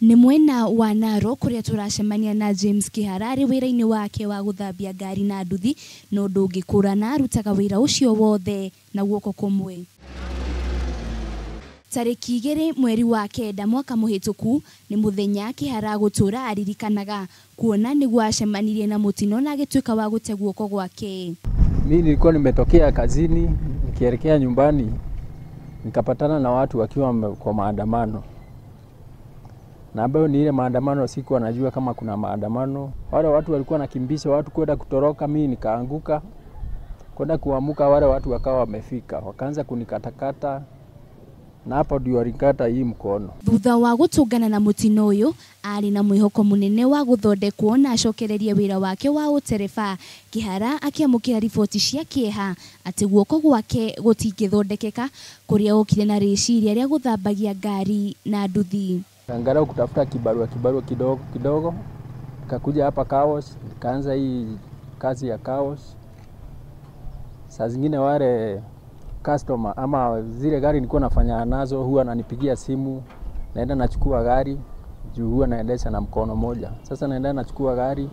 Nĩ mwena wa Narok kũrĩa tũracemania na James Kĩhara arĩ wĩra-inĩ wake wa gũthambia ngari na nduthi, no ndũngĩkũrana arutaga wĩra ũcio wothe na guoko kũmwe. Tarĩki 2 mweri wa 9 mwaka mũhĩtũku nĩ mũthenya Kĩhara gũtũra aririkanaga kuona nĩguo acemanirie na mũtino na agĩtuĩka wa gũte guoko gwake. Mimi nilikuwa nimetokea kazini nikielekea nyumbani nikapatana na watu wakiwa kwa maandamano, na ambayo ni ile maandamano sikuwa najua kama kuna maandamano. Wale watu walikuwa nakimbisha watu kwenda kutoroka, mimi nikaanguka kwenda kuamuka, wale watu wakawa wamefika wakaanza kunikatakata na hapo ndio walikata hii mkono. Thutha wa gũtũngana na mũtino ũyũ arĩ na mwĩhoko mũnene wa gũthondekwo na acokererie wĩra wake wa ũtereba. Kĩhara akĩamũkĩra riboti cia kĩeha atĩ guoko gwake gũtingĩthondekeka, kũrĩa okire na rĩciria rĩa gũthambagia ngari na nduthi. Angalau kutafuta kibarua kibarua kidogo kidogo, nikakuja hapa car wash, nikaanza hii kazi ya car wash. Saa zingine wale customer ama zile gari nilikuwa nafanya nazo huwa ananipigia simu, naenda nachukua gari juu huwa naendesha na mkono moja. Sasa naenda nachukua gari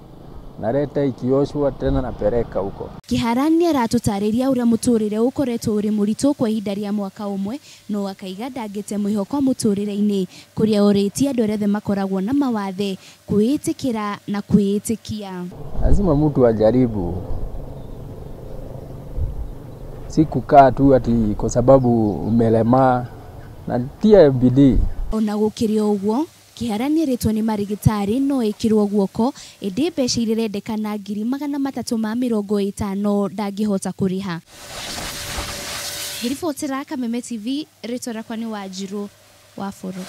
naleta ikioshwa tena napeleka huko. Kĩhara nĩ aratũtarĩria ũrĩa mũtũrĩre ũkoretwo ũrĩ mũritũ kwa ihinda rĩa mwaka ũmwe, no akaiga ndangĩte mwĩhoko mũtũrĩre-inĩ, kũrĩa orĩtie andũ arĩa othe makoragwo na mawathe kwĩĩtĩkĩra na kwĩĩtĩkia. Lazima mtu ajaribu, si kukaa tu ati kwa sababu umelemaa, na tia bidii. Ona gũkĩrĩ ũguo Kĩhara nĩerĩtwo nĩ marigitari no ĩkĩrwo guoko, ĩndĩ mbeca iria irendekana 350,000 ndangĩhota kũrĩha. Ngĩribotera Kameme TV, rĩtwa rĩakwa nĩ Wanjirũ wa Bũrũ.